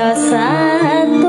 Satu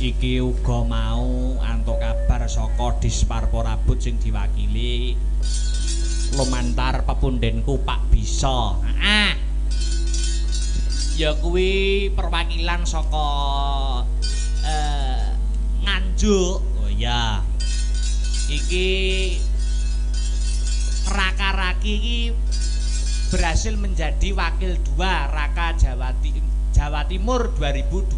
Iki uga mau antuk kabar saka Disparporabut sing diwakili lumantar pepundenku Pak Bisa. Heeh. Ya kuwi perwakilan saka Nganjuk. Oh iya. Iki Raka-raki iki berhasil menjadi wakil 2 Raka Jawa Timur 2020.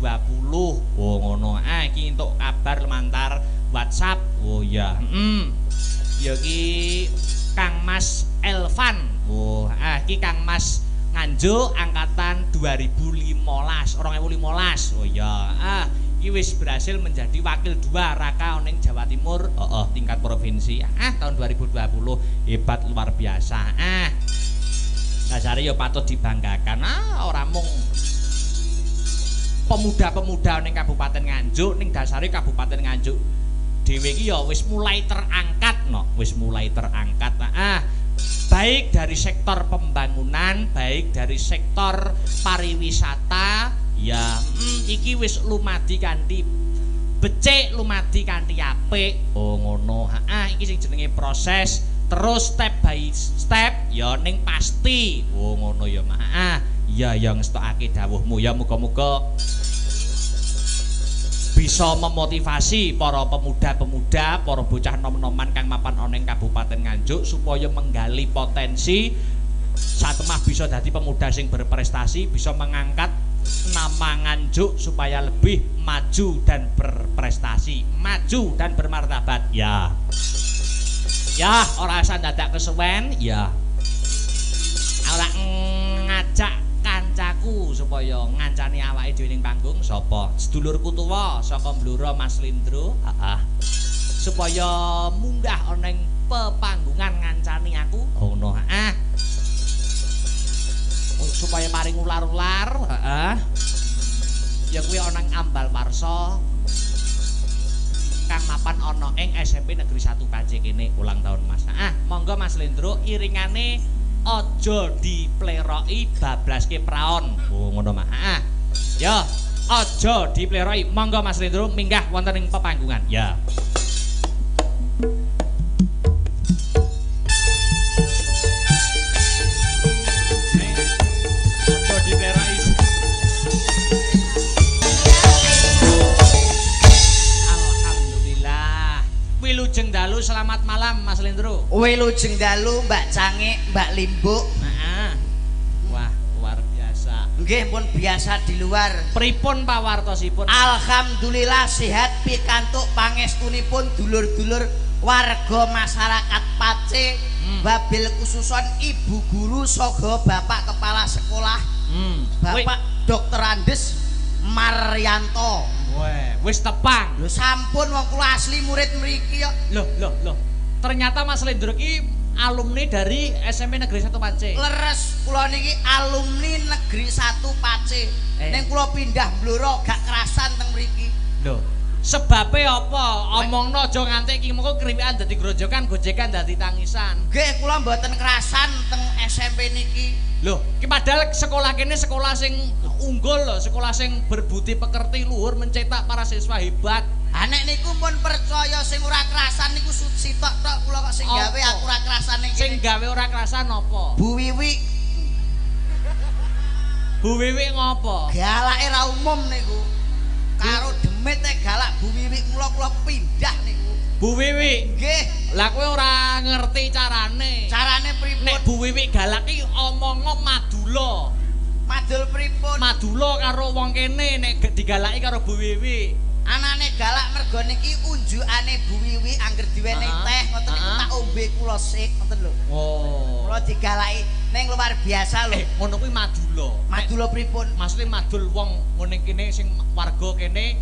Oh ngono. Ah iki entuk kabar lumantar WhatsApp. Oh iya. Heeh. Ya iki Kang Mas Elvan. Oh, ah iki Kang Mas Nganjuk angkatan 2015, 2015. Oh iya. Ah iki wis berhasil menjadi wakil 2 Raka oning Jawa Timur. Heeh, tingkat provinsi. Ah tahun 2020. Hebat luar biasa. Ah. Dasare ya patut dibanggakan. Ah ora mung pemuda-pemuda ning Kabupaten Nganjuk, ning dasare Kabupaten Nganjuk dhewe iki ya wis mulai terangkat no, wis mulai terangkat. Ah, baik dari sektor pembangunan, baik dari sektor pariwisata, ya iki wis lumadi kanthi becik, lumadi kanthi apik. Oh ngono. Ah, iki sing jenenge proses terus step by step ya ning pasti. Oh ngono ya, Mak. Ah, iya ya ngestokake dawuhmu ya, muga-muga bisa memotivasi para pemuda-pemuda, para bocah nom-noman kang mapan ana ing Kabupaten Nganjuk supaya menggali potensi satemah bisa dadi pemuda sing berprestasi, bisa mengangkat nama Nganjuk supaya lebih maju dan berprestasi, maju dan bermartabat. Ya. Ya, ora usah dadak kesuwen, ya. Ora ngajak kancaku supaya ngancani awake dhewe ning panggung sapa? Sedulurku tuwa saka Blora Mas Lindro, heeh. Supaya munggah ana ing pepanggungan ngancani aku. Ngono, heeh. Supaya paring ular-ular, heeh. Ya kuwi ana ing Ambal Warsa kang mapan ana ing SMP Negeri 1 Pace kene ulang tahun Mas. Ah, monggo Mas Lendro iringane aja dipleroki bablaske praon. Oh ngono Mas. Ah. Ya, aja dipleroki. Monggo Mas Lendro minggah wonten ing pepanggungan. Ya. Aja dipleroki. Alhamdulillah. Wilujeng dalu, selamat malam Mas Lendro. Wilujeng dalu Mbak Cangik, Mbak Limbuk. Heeh. Wah, luar biasa. Nggih pun biasa di luar. Pripun pawartosipun? Alhamdulillah sehat pikantuk pangestunipun dulur-dulur warga masyarakat Pace, wabil khususon ibu guru saha bapak kepala sekolah, Bapak Dr. Andes Maryanto. Weh, wis tepang. Lho sampun wong kula asli murid mriki kok. Loh, loh, loh. Ternyata Mas Lendro ki alumni dari SMP Negeri 1 Pace. Leres kula niki alumni Negeri 1 Pace. Ning kula pindah Blora gak kerasan teng mriki. Lho, sebabe apa? Omongno aja nganti iki mengko kriwikan dadi grojokan, gojekan dadi tangisan. Nggih, kula mboten kerasan teng SMP niki. Loh, ki padahal sekolah kene sekolah sing unggul lho, sekolah sing berbudi pekerti luhur mencetak para siswa hebat. Ha nek niku pun percaya sing ora kerasan niku sitok tok kula kok sing gawe aku ora kerasan ning kene. Sing gawe ora kerasan apa? Bu Wiwi. Bu Wiwi ngopo? Galake ra umum niku. Karo demit e galak Bu Wiwi mula kula pindah niku. Bu Wiwi. Nggih. Lah kowe ora ngerti carane. Carane pripun? Nek Bu Wiwi galak ki omongo madula. Madul pripun? Madula karo wong kene nek digalaki karo Bu Wiwi. Anane galak mergo niki unjukane Bu Wiwi angger diwenehi teh ngoten niku tak ombe kula sik ngoten lho. Oh. Kula digalaki ning luar biasa lho. Ngono kuwi madula. Madula pripun? Maksudnya madul wong ngene kene sing warga kene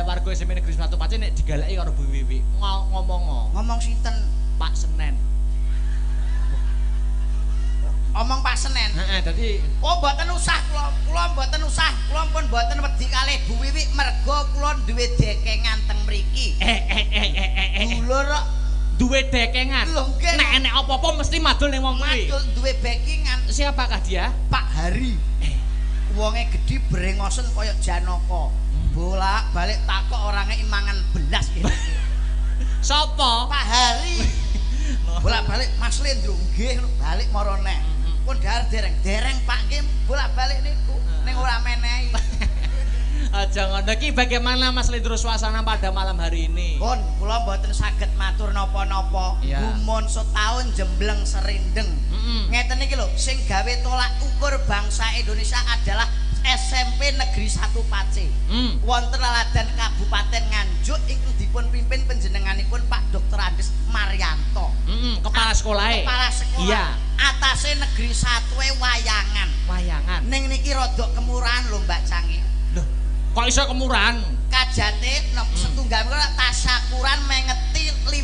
warga SMP Negeri 1 Pace nek digalaki karo Bu Wiwi ngomongo. Ngomong sinten? Pak Senen. Omong Pak Senen. Heeh, dadi oh mboten usah kula, kula mboten usah, kula pun mboten wedi kalih Bu Wiwi mergo kula duwe dekengan teng mriki. Dulur kok duwe dekengan. Nek enek apa-apa mesti madul ning wong kuwi. Madul duwe backingan. Siapakah dia? Pak Hari. Wonge gedhi brengosen kaya Janaka. Bolak-balik takok orange imangan belas kene. Sapa? Pak Hari. Bolak-balik Mas Lendro nggih balik mara neh. Pun dhahar dereng, dereng Pak nggih bolak-balik niku ning ora menehi. Aja ngono iki bagaimana Mas Lendro suasana pada malam hari ini? Pun kula mboten saged matur napa-napa. Gumun setahun jembleng serindeng. Ngeten iki lho, sing gawe tolak ukur bangsa Indonesia adalah SMP Negeri 1 Pace. Wonten laladan Kabupaten Nganjuk ingkang dipun pimpin panjenenganipun Pak Dr. Andes Maryanto. Kepala sekolah. Kepala sekolah. Iya. Atase Negeri 1 wayangan. Wayangan. Ning niki rada kemurahan lho Mbak Cangi. Lho, kok iso kemurahan? Kajate setunggal menika tasyakuran mengeti 50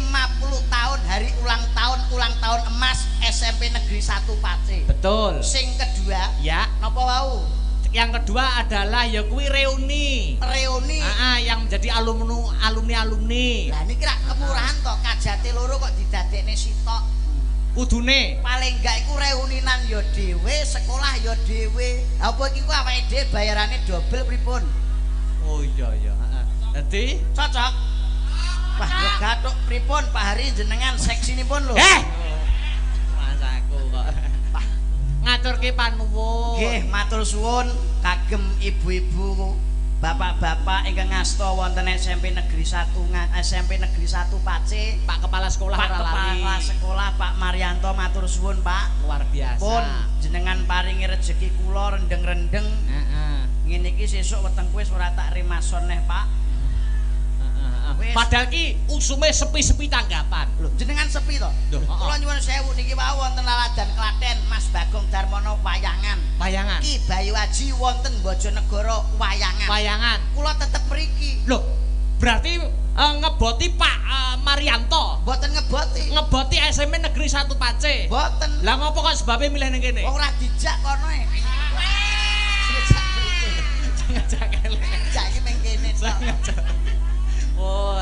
tahun hari ulang tahun emas SMP Negeri 1 Pace. Betul. Sing kedua, ya, napa wau? Yang kedua adalah ya kuwi reuni. Reuni. Heeh, yang menjadi alumni. Lah niki rak kemurahan to, kajate loro kok didadekne sitok. Kudune paling enggak iku reuninan ya dhewe, sekolah ya dhewe. Apa iki ku awake dhewe bayarane dobel pripun? Oh iya iya, heeh. Dadi cocok. Wah, yo gathuk pripun Pak Hari jenengan seksinipun lho. Mas aku kok. Ngaturke panuwun. Nggih, matur suwun kagem ibu-ibu, bapak-bapak ingkang ngasta wonten SMP Negeri 1 SMP Negeri 1 Pace, Pak Kepala Sekolah Pak Kepala Sekolah Pak Maryanto matur suwun Pak. Luar biasa. Pun jenengan paringi rejeki kula rendeng-rendeng. Heeh. Ngene iki sesuk wetengku wis ora tak remason neh Pak. Heeh. Padahal ki usume sepi-sepi tanggapan. Lho, jenengan sepi to? Kula nyuwun sewu niki wau wonten laladan Klaten Mas Bagong Darmono wayangan. Wayangan. Ki Bayu Aji wonten Bojonegoro wayangan. Wayangan. Kula tetep mriki. Lho, berarti ngeboti Pak Maryanto. Mboten ngeboti. Ngeboti SMP Negeri 1 Pace. Mboten. Lah ngopo kok sebabe milih ning kene? Wong ora dijak kono e. Ngejak elek. Jak iki ning kene tok. Oh,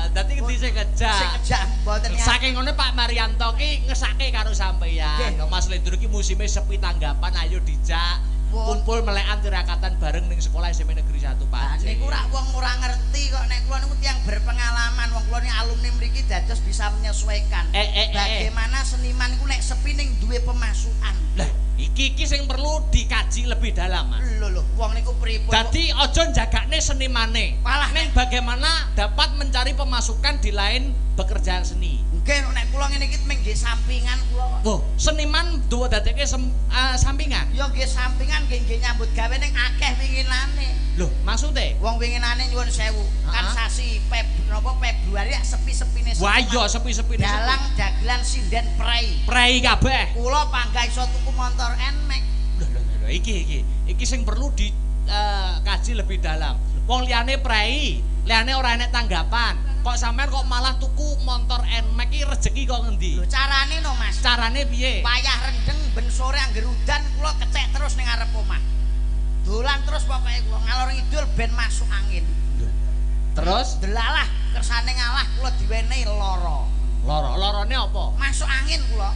dadi ngendi sing ngejak? Sing ngejak mboten. Saking ngene Pak Marianto ki ngesake karo sampeyan. Mas Lendro ki musime sepi tanggapan, ayo dijak kumpul melekan tirakatan bareng ning sekolah SMP Negeri 1 Pace. Niku rak wong ora ngerti kok, nek kula niku tiyang berpengalaman, wong kula ni alumni mriki dados bisa menyesuaikan. Bagaimana seniman niku nek sepi ning duwe pemasukan. Lah, iki sing perlu dikaji lebih dalam, Mas. Lho lho, wong niku pripun? Dadi aja njagakne senimane. Malah ning bagaimana dapat mencari pemasukan di lain pekerjaan seni. Nggih, nek kula ngene iki mung nggih sampingan kula. Oh, seniman duwe dadekke sampingan? Ya nggih sampingan, nggih nggih nyambut gawe ning akeh winginane. Lho, maksude? Wong winginane nyuwun sewu, kan sasi Februari sepi-sepine. Wah iya sepi-sepine. Dalang dagelan sinden prei. Prei kabeh. Kula panggah iso tuku montor Nmax. Lho lho lho, iki sing perlu dikaji lebih dalam. Wong liyane prei, liyane ora enek tanggapan. Kok sampean kok malah tuku montor Nmax iki rejeki kok ngendi? Lho carane no Mas. Carane piye? Wayah rendeng ben sore angger udan kula kecek terus ning ngarep omah. Dolan terus pokoke kula ngalor ngidul ben masuk angin. Terus delalah kersane ngalah kula diwenehi lara. Lara, larane apa? Masuk angin kula.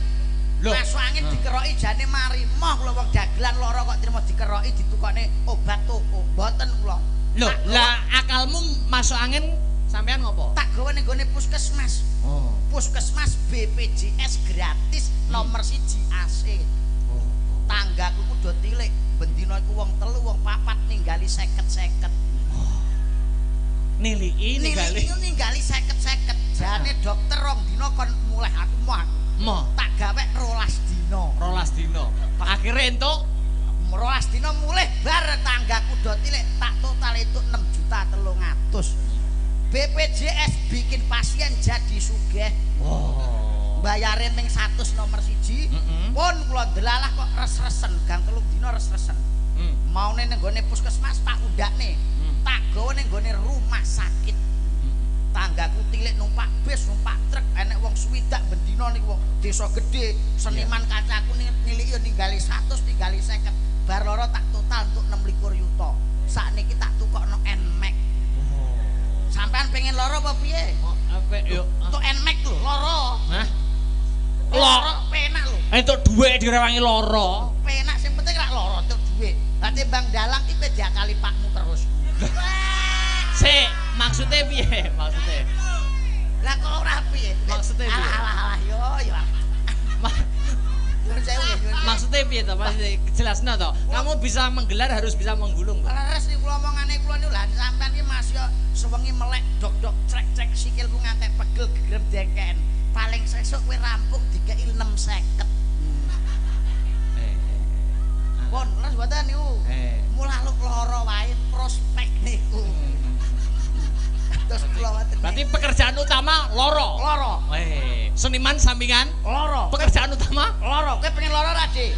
Lho, masuk angin dikeroki jane mari. Moh kula wong dagelan lara kok trimo dikeroki ditukokne obat toko. Mboten kula. Lho, lah akalmu masuk angin sampean ngopo? Tak gawe ning gone puskesmas. Oh. Puskesmas BPJS gratis nomor 1 AC. Oh. Tanggaku ku do tilik, bendina iku wong telu wong papat ninggali 50-50. Oh. Niliki ninggali 50-50. Jane dokter rong dina kon mulih aku moh aku. Moh. Tak gawe 12 dina. 12 dina. Akhire entuk 12 dina mulih bar tanggaku do tilik tak total itu 6.300.000. BPJS bikin pasien jadi sugih. Oh. Bayare ming 100 nomor 1. Pun kula delalah kok res-resen, gang 3 dina res-resen. Maune ning gone puskesmas tak undakne. Tak gawe ning gone rumah sakit. Tanggaku tilik numpak bis, numpak truk, enek wong swidak bendina niku wong desa gedhe, seniman kancaku niliki yo ninggali 100, ninggali 50. Bar loro tak total entuk 26 yuta. Sakniki tak tukokno Nmax. Sampean pengen loro apa piye? Oh, apik yo. Entuk Nmax lho, loro. Hah? Loro penak lho. Entuk dhuwit direwangi loro. Penak sing penting rak loro entuk dhuwit. Lah timbang dalang iki kowe diakali pakmu terus. Sik, maksudnya piye? Maksudnya? Lah kok ora piye? Maksudnya piye? Alah alah yo yo. Maksudnya piye to? Maksudnya jelasno to. Kamu bisa menggelar harus bisa menggulung, Pak. Leres niku kula omongane kula niku lha sampean iki Mas yo sewengi melek dok-dok trek-trek sikilku ngantek pegel gegrem dengken. Paling sesuk kowe rampung dikeki 650. Pun leres mboten niku. Mulah luk lara wae prospek niku. Terus kula wonten. Berarti pekerjaan utama loro. Loro. Seniman sampingan loro. Pekerjaan utama loro. Kowe pengen loro ra, Dik?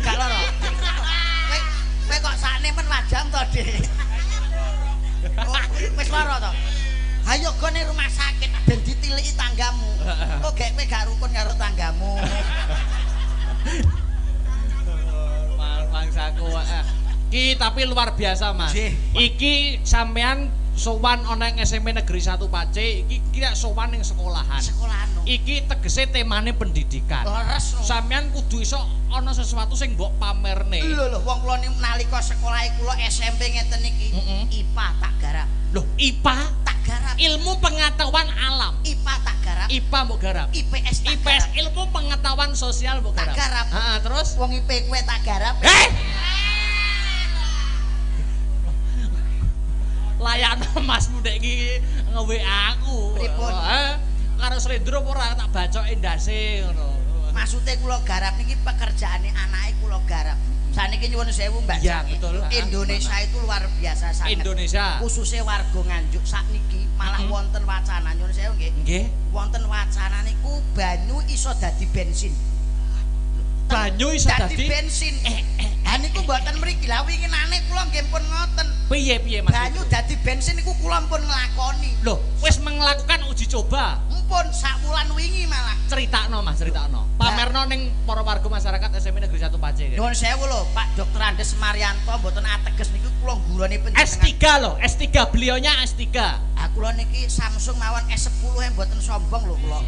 Gak loro. Kowe kok sakne men wajang to, Dik? Oh, wis loro to. Ayo gone rumah sakit ben ditiliki tanggamu. Kok gek kowe gak rukun karo tanggamu. Mangsaku ki tapi luar biasa Mas. Iki sampean sowan ana ing SMP Negeri 1 Pace, iki kira sowan ning sekolahan. Sekolahan. Iki tegese temane pendidikan. Leres. Sampean kudu iso ana sesuatu sing mbok pamerne. Lho lho, wong kula niku nalika sekolahe kula SMP ngeten iki, IPA tak garap. Lho, IPA tak garap. Ilmu pengetahuan alam. IPA tak garap. IPA mbok garap. IPS tak IPS garap. Ilmu pengetahuan sosial mbok garap. Tak garap. Heeh, terus wong IP kowe tak garap. Eh! Layakno masmu dek iki nge-WA aku. Pripun? Karo slendro apa ora tak bacoke ndase ngono. Maksude kula garap niki pekerjaane anake kula garap. Saniki nyuwun sewu Mbak. Ya, betul. Indonesia itu luar biasa sangat. Indonesia. Khususnya warga Nganjuk sakniki malah wonten wacana nyuwun sewu nggih. Nggih. Wonten wacana niku banyu iso dadi bensin. Banyu iso dadi bensin. Ha niku mboten mriki. Lah winginane kula nggih pun ngoten. Piye piye Mas? Banyu dadi bensin niku kula pun nglakoni. Lho, wis melakukan uji coba. Empun sak wulan wingi malah. Critakno Mas, critakno. Pamerno ning para warga masyarakat SMP Negeri 1 Pace. Nuwun sewu lho, Pak Dr. Andes Marianto mboten ateges niku kula nggurane panjenengan. S3 lho, S3 beliaunya S3. Ah kula niki Samsung mawon S10 mboten sombong lho kula.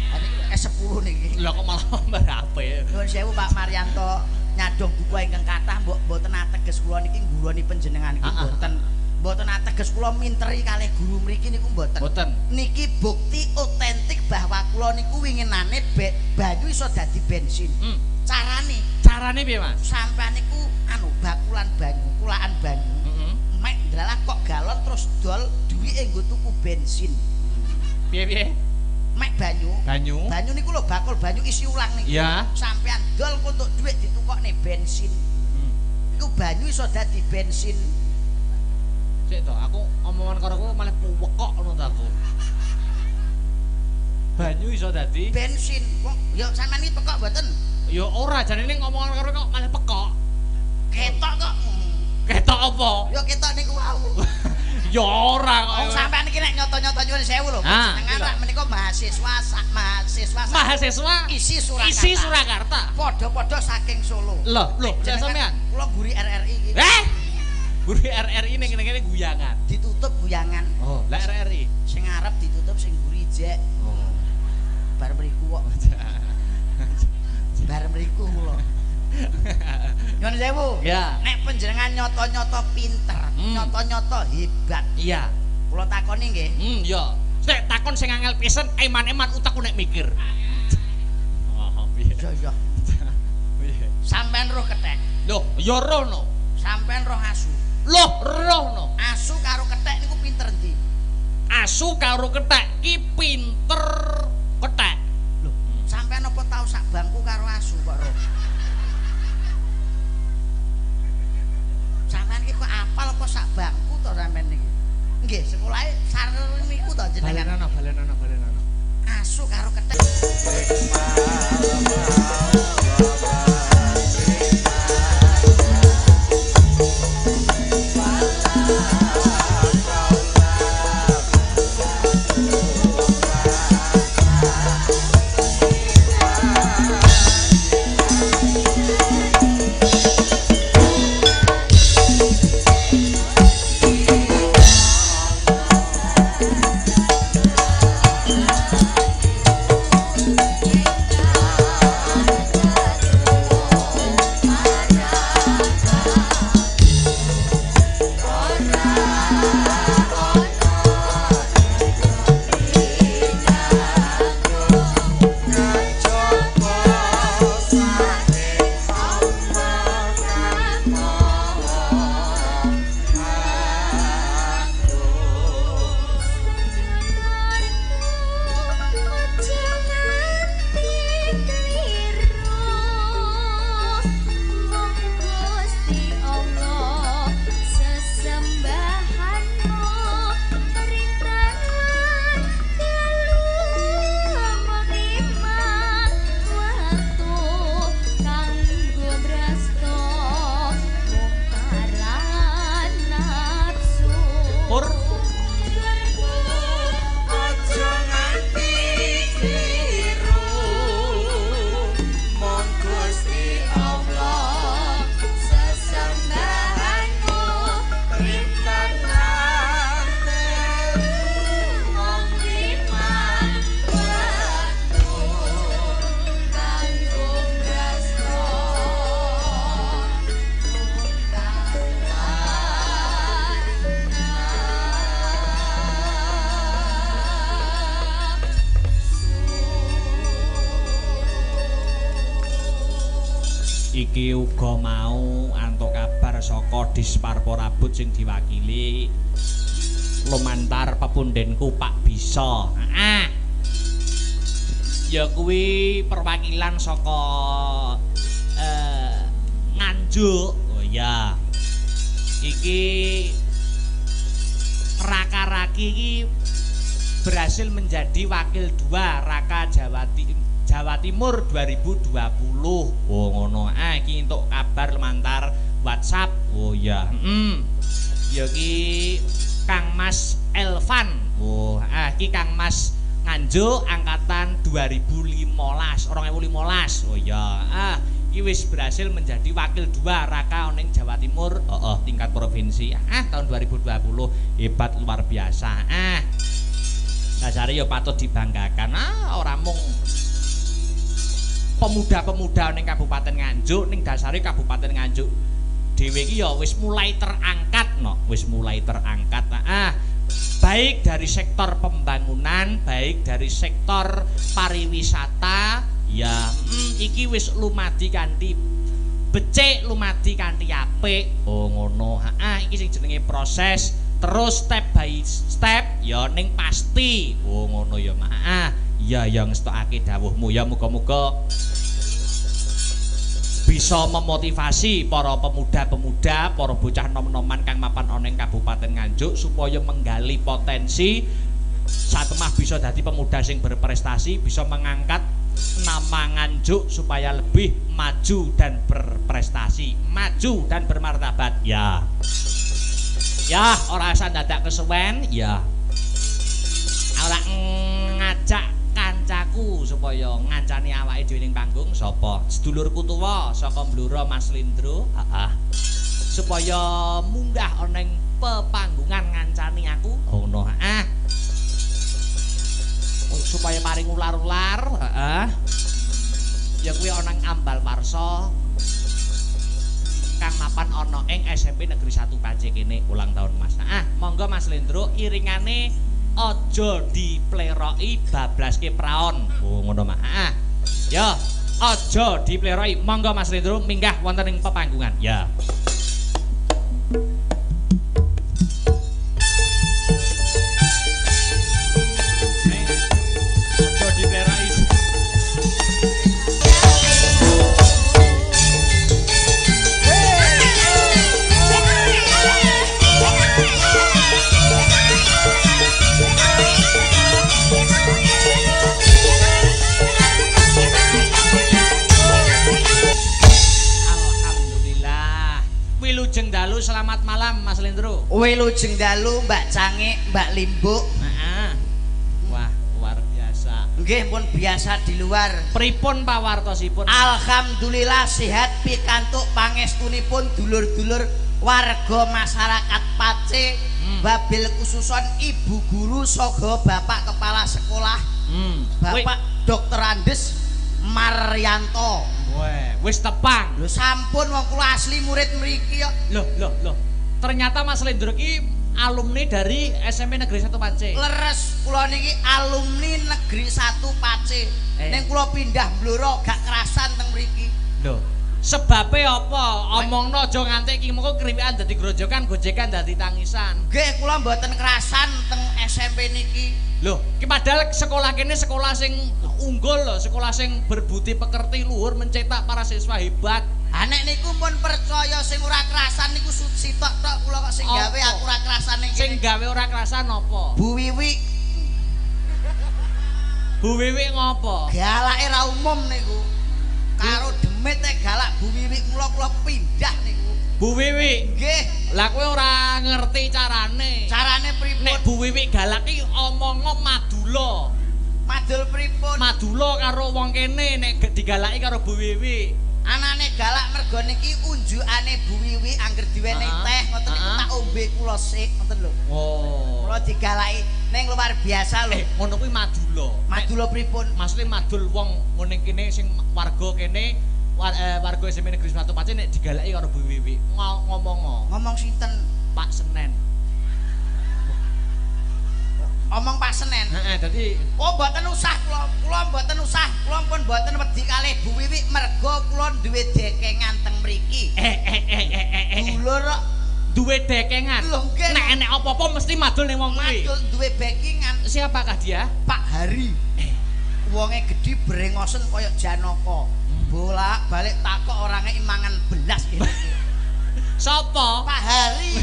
Ha niki S10 niki. Lho kok malah berapa? Nuwun sewu Pak Marianto, nyadong buku ingkang kathah mbok mboten ateges kula niki nggurane panjenengan niki mboten. Mboten ateges kula minteri kalih guru mriki niku mboten. Mboten. Niki bukti otentik bahwa kula niku winginane banyu iso dadi bensin. Carane? Carane piye, Mas? Sampeyan niku anu bakulan banyu, kulaan banyu. Mek ndlalah kok galon terus dol duwike nggo tuku bensin. Piye-piye? Mek banyu. Banyu. Banyu niku lho bakul banyu isi ulang niku. Ya. Sampeyan dol untuk duit ditukokne bensin. Iku banyu iso dadi bensin. Sik to, aku omongan karo kowe malah puwekok ngono ta aku. Banyu iso dadi bensin. Wong ya sampean iki pekok mboten? Ya ora, jane ning omongan karo kok malah pekok. Ketok kok. Ketok apa? Ya ketok niku wau. Ya ora kok. Wong sampean iki nek nyoto-nyoto nyuwun sewu lho, jenengan rak menika mahasiswa sak mahasiswa mahasiswa isi Surakarta. Isi Surakarta. Padha-padha saking Solo. Lho, lho, sampean. Kula guri RRI iki. Eh? Guri RRI ning kene-kene guyangan. Ditutup guyangan. Oh, lah RRI sing arep ditutup sing guri jek. Oh. Bar mriku kok. Bar mriku kula. Nyuwun sewu. Ya. Nek panjenengan nyoto-nyoto pinter, nyoto-nyoto hebat. Iya. Kula takoni nggih. Iya. Sik takon sing angel pisan, eman-eman utekku nek mikir. Oh, piye? Iya, iya. Piye? Sampeyan roh kethek. Lho, ya roh no. Sampeyan roh asu. Loh, roh no. Asu karo kethek niku pinter endi? Asu karo kethek ki pinter kethek. Lho, sampeyan apa tau sak bangku karo asu kok roh? Sampeyan ki kok apal apa sak bangku to sampeyan niki? Nggih, sekolahe sareng niku to jenengan. Balenono, balenono, balenono. Asu karo kethek. Iki uga mau antuk kabar saka Disparporabut sing diwakili lumantar pepundenku Pak Bisa. Heeh. Ya kuwi perwakilan saka Nganjuk. Oh iya. Iki Raka-raki iki berhasil menjadi wakil 2 Raka Jawa Timur 2020. Oh ngono. Ah iki entuk kabar lumantar WhatsApp. Oh iya. Ya iki Kang Mas Elvan. Oh, ah iki Kang Mas Nganjuk angkatan 2015, 2015. Oh iya, ah iki wis berhasil menjadi wakil 2 Raka ning Jawa Timur, heeh, tingkat provinsi. Ah, tahun 2020 hebat luar biasa. Ah. Dasare ya patut dibanggakan. Ah, ora mung pemuda-pemuda ning Kabupaten Nganjuk, ning dasare Kabupaten Nganjuk dhewe iki ya wis mulai terangkat no, wis mulai terangkat. Ah, baik dari sektor pembangunan, baik dari sektor pariwisata, ya iki wis lumadi kanthi becik, lumadi kanthi apik. Oh ngono. Heeh, iki sing jenenge proses terus step by step ya ning pasti. Oh ngono ya, Mak. Heeh, iya ya ngestokake dawuhmu ya, muga-muga bisa memotivasi para pemuda-pemuda, para bocah nom-noman kang mapan ana ing Kabupaten Nganjuk supaya menggali potensi satemah bisa dadi pemuda sing berprestasi, bisa mengangkat nama Nganjuk supaya lebih maju dan berprestasi, maju dan bermartabat. Ya. Ya, ora usah dadak kesuwen, ya. Ora ngajak kancaku supaya ngancani awake dhewe ning panggung sapa? Sedulurku tuwa saka Blora Mas Lindro, heeh. Supaya munggah ana ing pepanggungan ngancani aku, ngono, heeh. Supaya paring ular-ular, heeh. Ya kuwi ana ing Ambal Warsa kang mapan ana ing SMP Negeri 1 Pace kene ulang tahun Mas. Heeh, monggo Mas Lindro iringane aja dipleroki bablaske praon. Oh ngono Mak. Heeh. Ya, aja dipleroki. Monggo Mas Lindro minggah wonten ing pepanggungan. Ya. Aja dipleroki. Wilujeng dalu, selamat malam Mas Lindro. Wilujeng dalu Mbak Cangik, Mbak Limbuk. Heeh. Wah, luar biasa. Nggih, pun biasa di luar. Pripun pawartosipun? Alhamdulillah sehat pikantuk pangestunipun dulur-dulur warga masyarakat Pace, wabil khususon ibu guru saha bapak kepala sekolah, Bapak Dr. Andes Maryanto. Weh, wis tepang. Lho sampun wong kula asli murid mriki kok. Loh, loh, loh. Ternyata Mas Lindro ki alumni dari SMP Negeri 1 Pace. Leres, kula niki alumni Negeri 1 Pace. Ning kula pindah Blora gak kerasan teng mriki. Lho, sebabe apa? Omongno aja nganti iki mengko kriwikan dadi grojokan, gojekan dadi tangisan. Nggih, kula mboten kerasan teng SMP niki. Loh, ki padahal sekolah kene sekolah sing unggul lho, sekolah sing berbudi pekerti luhur mencetak para siswa hebat. Ha nek niku pun percaya sing ora kerasan niku sitok tok kula kok sing gawe aku ora kerasan ning kene. Sing gawe ora kerasan apa? Bu Wiwi. Bu Wiwi ngopo? Galake ra umum niku. Karo demit nek galak Bu Wiwi mula kula pindah niku. Bu Wiwi. Nggih. Lah kowe ora ngerti carane. Carane pripun? Nek Bu Wiwi galak iki omongo madula. Madul pripun? Madula karo wong kene nek digalaki karo Bu Wiwi. Anane galak mergo niki unjukane Bu Wiwi angger diwenehi teh ngoten niku tak ombe kula sik ngoten lho. Oh. Kula digalaki ning luar biasa lho. Ngono kuwi madula. Madula pripun? Maksude madul wong ngene kene sing warga kene warga SMP Negeri 1 Pace nek digalaki karo Bu Wiwi ngomongo. Ngomong sinten? Pak Senen. Omong Pak Senen. Heeh, dadi oh mboten usah kula, kula mboten usah, kula pun mboten wedi kalih Bu Wiwi mergo kula duwe dekengan teng mriki. Dulur kok duwe dekengan. Nek enek apa-apa mesti madul ning wong kuwi. Madul duwe backingan. Siapakah dia? Pak Hari. Wonge gedhi brengosen kaya Janaka. Bolak-balik takok orange mangan belas iki. Sapa? Pak Hari.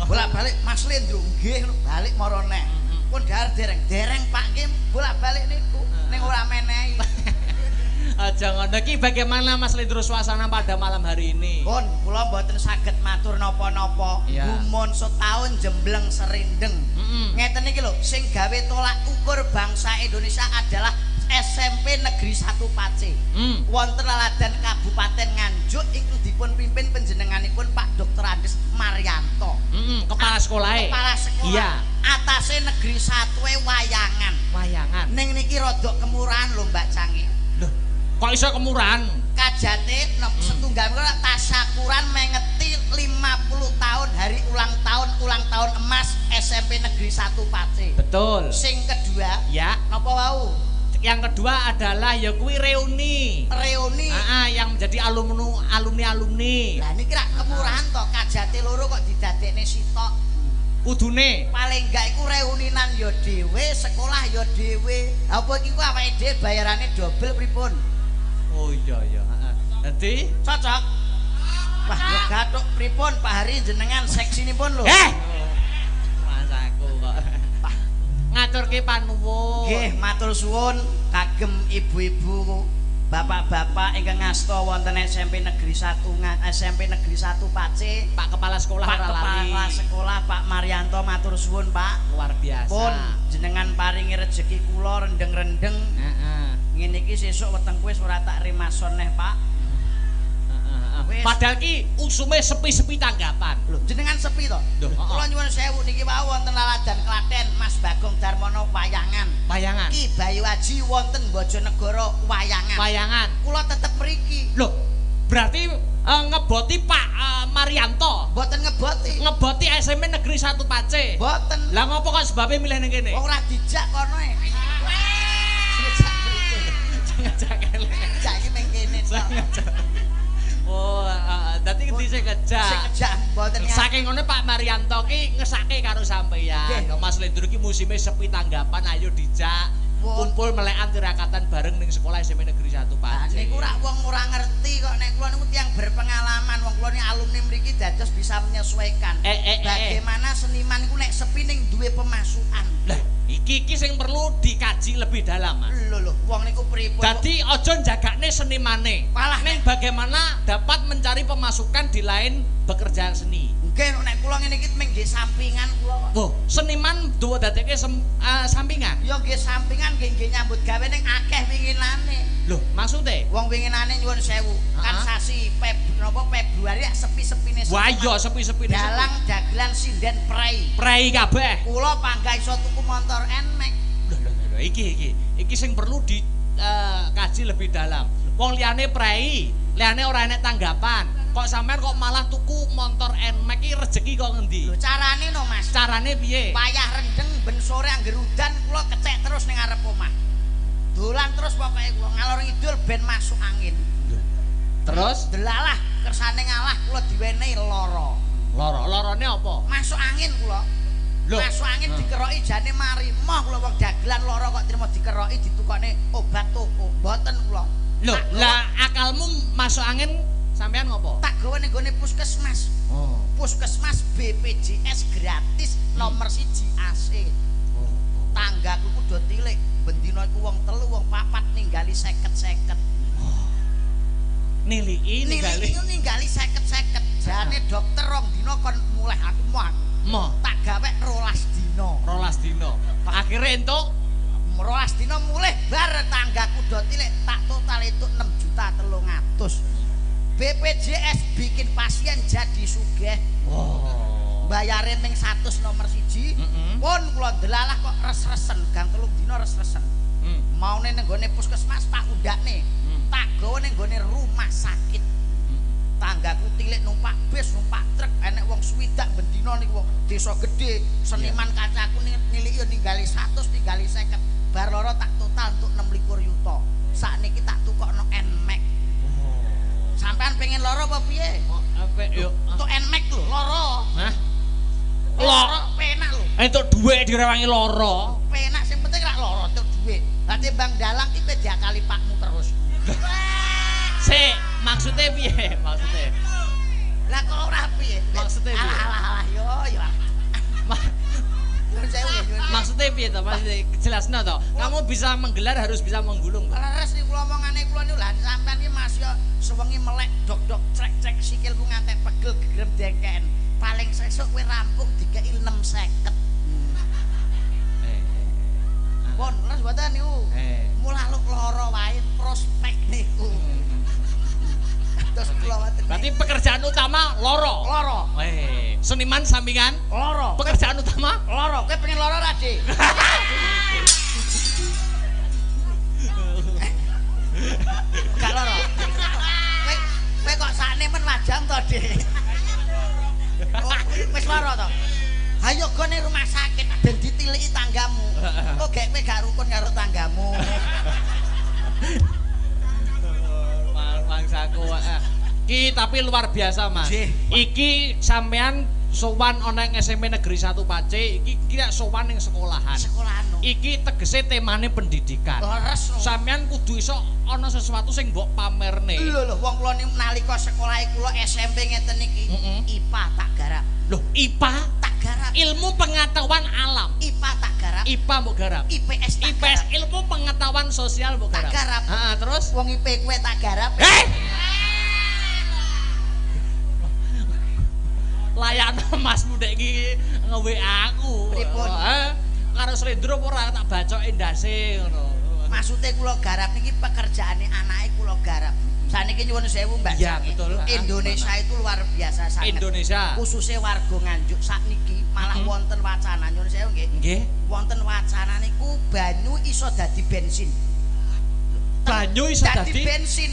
Bolak-balik Mas Lindro nggih balik mara neh. Pun dhahar dereng dereng Pak nggih bolak-balik niku ning ora menehi. Aja ngono iki bagaimana Mas Lindro suasana pada malam hari ini? Pun kula mboten saged matur napa-napa. Gumun setahun jembleng serindeng. Ngeten Ngeten iki lho, sing gawe tolak ukur bangsa Indonesia adalah SMP Negeri 1 Pace. Wonten laladan Kabupaten Nganjuk ingkang dipun pimpin panjenenganipun Pak Dr. Andes Maryanto. Kepala sekolahe. Kepala sekolah. Iya. Atase Negeri 1 wayangan. Wayangan. Ning niki rada kemurahan lho Mbak Cangi. Lho, kok iso kemurahan? Kajate setunggal menika tasyakuran mengeti 50 tahun hari ulang tahun emas SMP Negeri 1 Pace. Betul. Sing kedua, ya, napa wau? Yang kedua adalah ya kuwi reuni. Reuni. Yang menjadi alumni. Lah niki rak kemurahan to, kajate loro kok didadekne sitok. Kudune paling enggak iku reuninan ya dhewe, sekolah ya dhewe. Apa iki ku awake dhewe bayarane dobel pripun? Oh iya iya, heeh. Dadi cocok. Wah, yo gathuk pripun Pak Hari jenengan seksinipun lho. Mas aku kok. Ngaturke panuwun. Nggih, matur suwun kagem ibu-ibu, bapak-bapak ingkang ngasta wonten SMP Negeri 1 SMP Negeri 1 Pace, Pak Kepala Sekolah Pak Kepala Sekolah Pak Maryanto matur suwun Pak. Luar biasa. Pun jenengan paringi rejeki kula rendeng-rendeng. Heeh. Ngene iki sesuk wetengku wis ora tak rimason neh Pak. Heeh. Padahal ki usume sepi-sepi tanggapan. Lho, jenengan sepi to? Kula nyuwun sewu niki wau wonten laladan Klaten Mas Bagong Darmono wayangan. Wayangan. Ki Bayu Aji wonten Bojonegoro wayangan. Wayangan. Kula tetep mriki. Lho, berarti ngeboti Pak Maryanto. Mboten ngeboti. Ngeboti SMP Negeri 1 Pace. Mboten. Lah ngopo kok sebabe milih ning kene? Wong ora dijak kono e. Ngejak elek. Ngejak iki ning kene tok. Oh, dadi ngendi sing ngejak? Sing ngejak mboten. Saking ngene Pak Maryanto ki ngesake karo sampeyan. Mas Lendro ki musime sepi tanggapan, ayo dijak kumpul melekan tirakatan bareng ning sekolah SMP Negeri 1 Pace. Niku rak wong ora ngerti kok, nek kula niku tiyang berpengalaman, wong kula ni alumni mriki dados bisa menyesuaikan. Bagaimana seniman iku nek sepi ning duwe pemasukan. Lah, iki sing perlu dikaji lebih dalam, Mas. Lho lho, wong niku pripun? Dadi aja njagakne senimane. Malah ning bagaimana dapat mencari pemasukan di lain pekerjaan seni. Nggih, nek kula ngene iki mung nggih sampingan kula kok. Oh, seniman duwe dadekke sampingan? Ya nggih sampingan, nggih nggih nyambut gawe ning akeh winginane. Lho, maksude? Wong winginane nyuwun sewu, kan sasi Februari sepi-sepine. Wah iya sepi-sepine. Dalang dagelan sinden prei. Prei kabeh. Kula panggah iso tuku montor Nmax. Lho lho lho, iki sing perlu dikaji lebih dalam. Wong liyane prei, liyane ora enek tanggapan. Kok sampean kok malah tuku montor Nmax iki rejeki kok ngendi? Lho carane no Mas. Carane piye? Payah rendeng ben sore angger udan kula kecek terus ning ngarep omah. Dolan terus pokoke kula ngalor ngidul ben masuk angin. Terus delalah kersane ngalah kula diwenehi lara. Lara, larane apa? Masuk angin kula. Lho, masuk angin dikeroki jane mari. Moh kula wong dagelan lara kok trimo dikeroki ditukokne obat toko. Mboten kula. Lho, lah akalmu masuk angin sampean ngopo? Tak gawe ning gone puskesmas. Oh. Puskesmas BPJS gratis nomor 1 AC. Oh. Tanggaku ku do tilik, bendina iku wong telu wong papat ninggali 50-50. Oh. Niliki ninggali 50-50. Jane dokter rong dina kon mulih aku moh aku. Moh. Tak gawe 12 dina. 12 dina. Akhire entuk 12 dina mulih bar tanggaku do tilik tak total itu 6.300.000. BPJS bikin pasien jadi sugih. Wow. Bayare ming 100 nomor 1. Pun kula delalah kok res-resen, gang 3 dina res-resen. Maune ning gone puskesmas tak undakne. Tak gawe ning gone rumah sakit. Tanggaku tilik numpak bis, numpak truk, enek wong swidak bendina niku wong desa gedhe, seniman kancaku niliki yo ninggali 100, ninggali 50. Bar loro tak total entuk 26 yuta. Sakniki tak tukokno Nmax. Sampean pengen loro apa piye? Oh, apik yo. Entuk Nmax lho, loro. Hah? Loro penak lho. Entuk dhuwit direwangi loro. Penak sing penting rak loro entuk dhuwit. Lah timbang dalang ki kowe diakali pakmu terus. Sik, maksudnya piye? Maksudnya. Lah kok ora piye? Maksudnya piye? Alah alah yo yo. Maksudnya piye to? Maksudnya jelasno to. Kamu bisa menggelar harus bisa menggulung. Leres niku kula omongane kula niku lha sampean iki Mas yo sewengi melek dok-dok crek-crek sikilku ngantek pegel gegrem dengken. Paling sesuk kowe rampung dikeki 650. Mboten niku. Mulaluk lara wae prospek niku. Terus kula wonten. Berarti pekerjaan utama loro. Loro. Seniman sampingan loro. Pekerjaan utama loro. Kowe pengen loro ra, Dik? Gak loro. Kowe kok sakne men wajang to, Dik? Oh, wis loro to? Ayo gone rumah sakit ben ditiliki tanggamu. Kok gek kowe gak rukun karo tanggamu. Mangsaku ki tapi luar biasa, Mas. Iki sampean sowan ana ing SMP Negeri 1 Pace, iki kira sowan ning sekolahan. Sekolahan. Iki tegese temane pendidikan. Leres. Sampean kudu iso ana sesuatu sing mbok pamerne. Lho lho, wong kula niku nalika sekolahe kula SMP ngeten niki, IPA tak garap. Loh, IPA tak garap. Ilmu pengetahuan alam. IPA tak garap. IPA mbok garap. IPS tak IPS garap. Ilmu pengetahuan sosial mbok garap. Tak garap. Heeh, terus wong IP kowe tak garap. Layakno masmu dek iki nge-WA aku. Pripun? Karo Slendro apa ora tak bacoke ndase ngono. Maksude kula garap niki pekerjaane anake kula garap. Saniki nyuwun sewu Mbak. Iya, betul. Indonesia itu luar biasa sangat. Indonesia. Khususnya warga Nganjuk sakniki malah wonten wacana nyuwun sewu nggih. Nggih. Wonten wacana niku banyu iso dadi bensin. Banyu iso dadi bensin.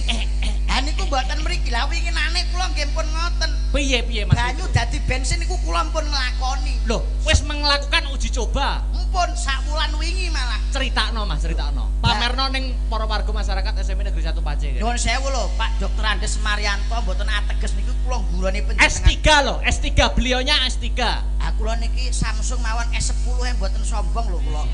Ha niku mboten mriki. Lah winginane kula nggih pun ngoten. Piye-piye Mas? Banyu dadi bensin niku kula pun nglakoni. Loh, wis melakukan uji coba. Mumpun sak wulan wingi malah. Critakno Mas, critakno. Pamerno ning para warga masyarakat SMP Negeri 1 Pace. Nuwun sewu lho, Pak Dr. Andes Marianto mboten ateges niku kula nggurane panjenengan. S3 lho, S3 beliaunya S3. Ha kula niki Samsung mawon S10 e mboten sombong lho kula.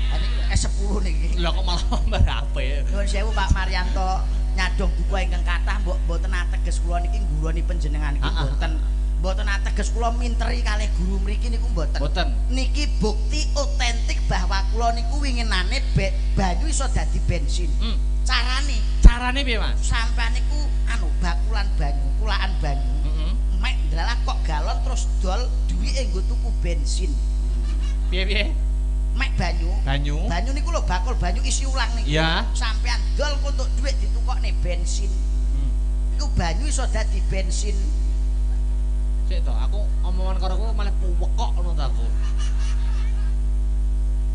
Ha niki S10 niki. Lho kok malah berapa? Nuwun sewu Pak Marianto, nyadong duka ingkang kathah mbok mboten ateges kula niki nggurane panjenengan niki mboten. Mboten ateges kula minteri kalih guru mriki niku mboten. Mboten. Niki bukti otentik bahwa kula niku winginane banyu iso dadi bensin. Carane? Carane piye, Mas? Sampeyan niku anu bakulan banyu, kulaan banyu. Mek ndelalah kok galon terus dol duwike nggo tuku bensin. Piye-piye? Mek banyu. Banyu. Banyu niku lho bakul banyu isi ulang niku. Iya. Sampeyan dol untuk duit ditukokne bensin. Iku banyu iso dadi bensin. Sik to, aku omongan karo kowe malah puwekok ngono ta aku.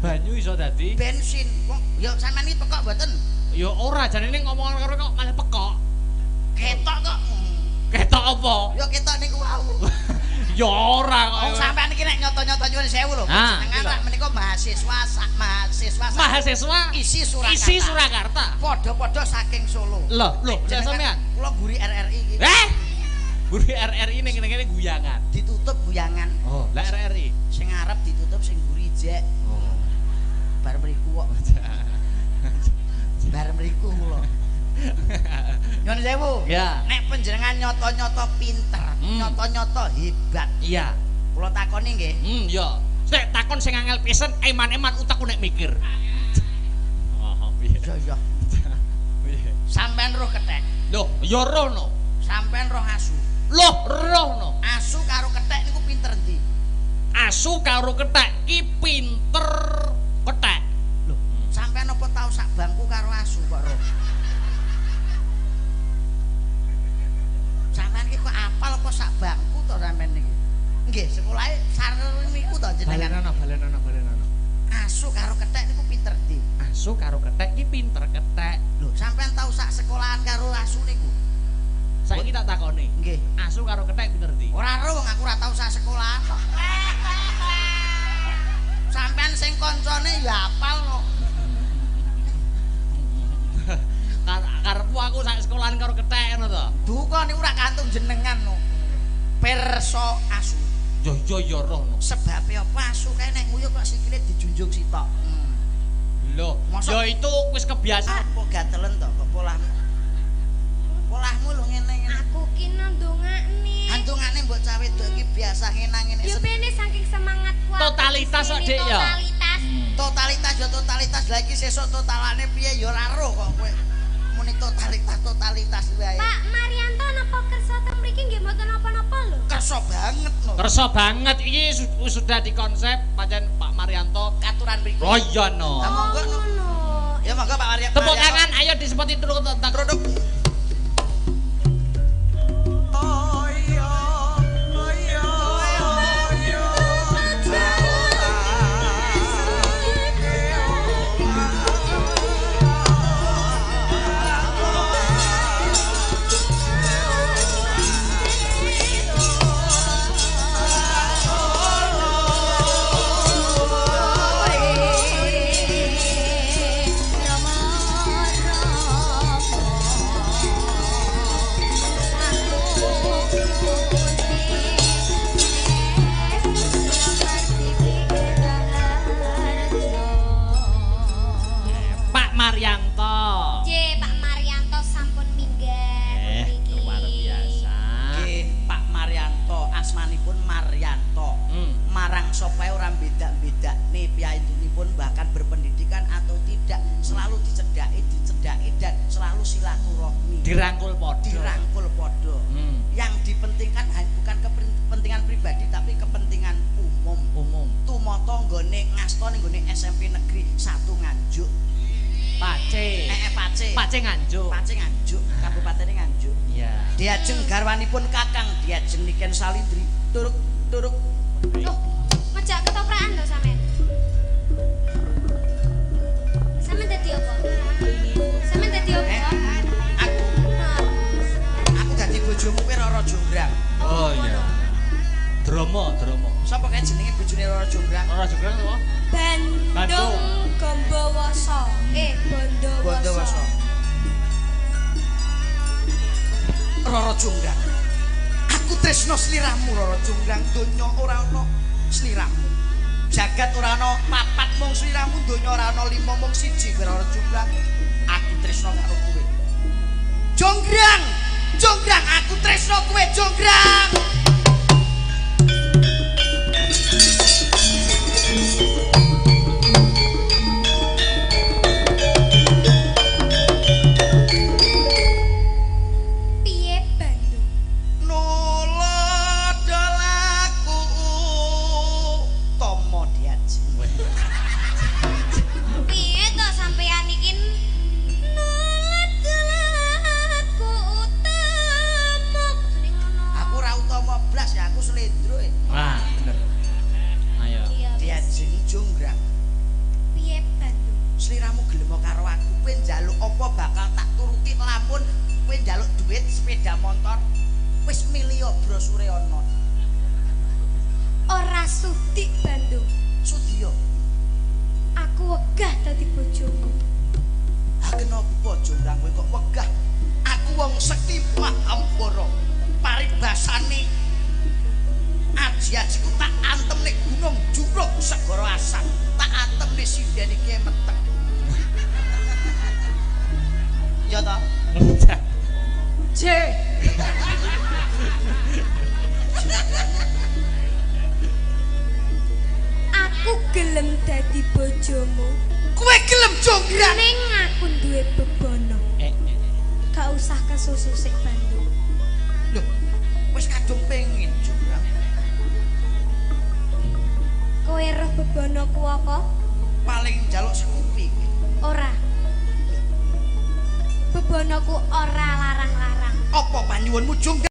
Banyu iso dadi bensin. Wong ya sampean iki pekok mboten? Ya ora, jane ning omongan karo kok malah pekok. Ketok kok. Ketok apa? Ya ketok niku wau. Ya ora kok. Wong sampean iki nek nyoto-nyoto nyuwun sewu lho, jenengan rak menika mahasiswa sak mahasiswa mahasiswa isi Surakarta. Isi Surakarta. Padha-padha saking Solo. Lho, lho, sampean. Kula guri RRI iki. Guri RRI ning ngene-ngene guyangan. Ditutup guyangan. Oh, lah RRI sing arep ditutup sing guri jek. Oh. Bar mriku kok. Bar mriku kula. Nyuwun sewu. Ya. Nek panjenengan nyoto-nyoto pinter, nyoto-nyoto hebat. Iya. Kula takoni nggih. Iya. Sik takon sing angel pisan, eman-eman utekku nek mikir. Oh, piye? Iya, iya. Piye? Sampeyan roh kethek. Loh, ya roh no. Sampeyan roh asu. Loh, roh no. Asu karo kethek niku pinter endi? Asu karo kethek ki pinter kethek. Lho, sampeyan apa tau sak bangku karo asu kok roh? Sampeyan ki kok apal apa sak bangku to sampeyan niki? Nggih, sekolahe sareng niku to jenengan. Balenono, balenono, balenono. Asu karo kethek niku pinter endi? Asu karo kethek ki pinter kethek. Lho, sampeyan tau sak sekolahan karo asu niku? Saiki tak takoni. Nggih. Asu karo kethek pinter endi? Ora ro wong aku ora tau sak sekolahan kok. Sampeyan sing kancane ya apal kok. Karepmu aku sak sekolahan karo kethek ngono to. Duka niku ora kantung jenengan no. Perso asu. Yo yo yo roh no. Sebabe apa asu kae nek nguyuh kok sikile dijunjung sitok. Lho, ya itu wis kebiasaan. Kok gatelen to kok polahmu. Polahmu lho ngene-ngene. Aku ki ndongakne. Ndongakne mbok cah wedok iki biasa ngene-ngene. Ya bene saking semangatku. Totalitas kok, Dik ya. Totalitas. Totalitas ya totalitas. Lah iki sesuk totalane piye ya ora roh kok kowe. Muni totalitas totalitas wae. Pak Marianto napa kersa teng mriki nggih mboten napa-napa lho. Kersa banget lho. Kersa banget iki sudah dikonsep pancen Pak Marianto katuran mriki. Oh iya no. Lah monggo no. Ya monggo Pak Maryanto. Tepuk tangan, ayo disepoti turuk Truduk. Pak Maryanto. Nggih, Pak Maryanto sampun minggat mriki. Luar biasa. Nggih, Pak Maryanto, asmanipun Maryanto. Marang sapa ora beda-bedane piyayinipun bahkan berpendidikan atau tidak, selalu dicedhaki, dicedhaki dan selalu silaturahmi. Dirangkul padha. Dirangkul padha. Yang dipentingkan bukan kepentingan pribadi tapi kepentingan umum. Umum. Tumata nggone ngasta ning nggone SMP Negeri 1 Nganjuk. Pace. Pace. Pace Nganjuk. Pace Nganjuk, kabupatene Nganjuk. Iya. Diajeng garwanipun Kakang Diajeng Niken Salindri. Turuk turuk. Loh, ngejak ketoprakan lho sampean. Sampean dadi apa? Sampean dadi apa? Aku dadi bojomu kuwi Roro Jonggrang. Oh iya. Dromo, dromo. Sapa kae jenenge bojone Roro Jonggrang? Roro Jonggrang sapa? Bandung Gombowoso. Bondowoso. Bondowoso. Roro Jonggrang. Aku tresno sliramu Roro Jonggrang, donya ora ana sliramu. Jagat ora ana papat mung sliramu, donya ora ana lima mung siji kowe Roro Jonggrang. Aku tresno karo kowe. Jonggrang, Jonggrang, aku tresno kowe Jonggrang. Piye Bandung? Nula dolaku tomo diajeng. Piye to sampean iki nolak dolaku utama kudune ngono. Aku ora utama blas ya, aku slendro. Wah, bener. Ayo. Iya. Diajeng Jonggrang. Piye Bandung? Sliramu gelem karo aku, kowe njaluk apa bakal tak turuti lamun kowe njaluk duit sepeda motor wis milih brosure ana. Ora sudi Bandung. Sudi yo. Aku wegah dadi bojomu. Ha kenapa Jonggrang kowe kok wegah? Aku wong sekti Mahampara. Paribasane aji-ajiku tak antem ning gunung Jurug Segara Asam. Tak antem ning sinden iki meteng. Ya ta? C. Aku gelem dadi bojomu. Kowe gelem Jonggrang? Ning aku duwe bebono. Gak usah kesusu sik Bandung. Loh, wis kadung pengin Jonggrang. Kowe roh bebonoku apa? Paling njaluk sekupi kowe. Ora. Bebonoku ora larang-larang. Apa panyuwunmu Jonggrang?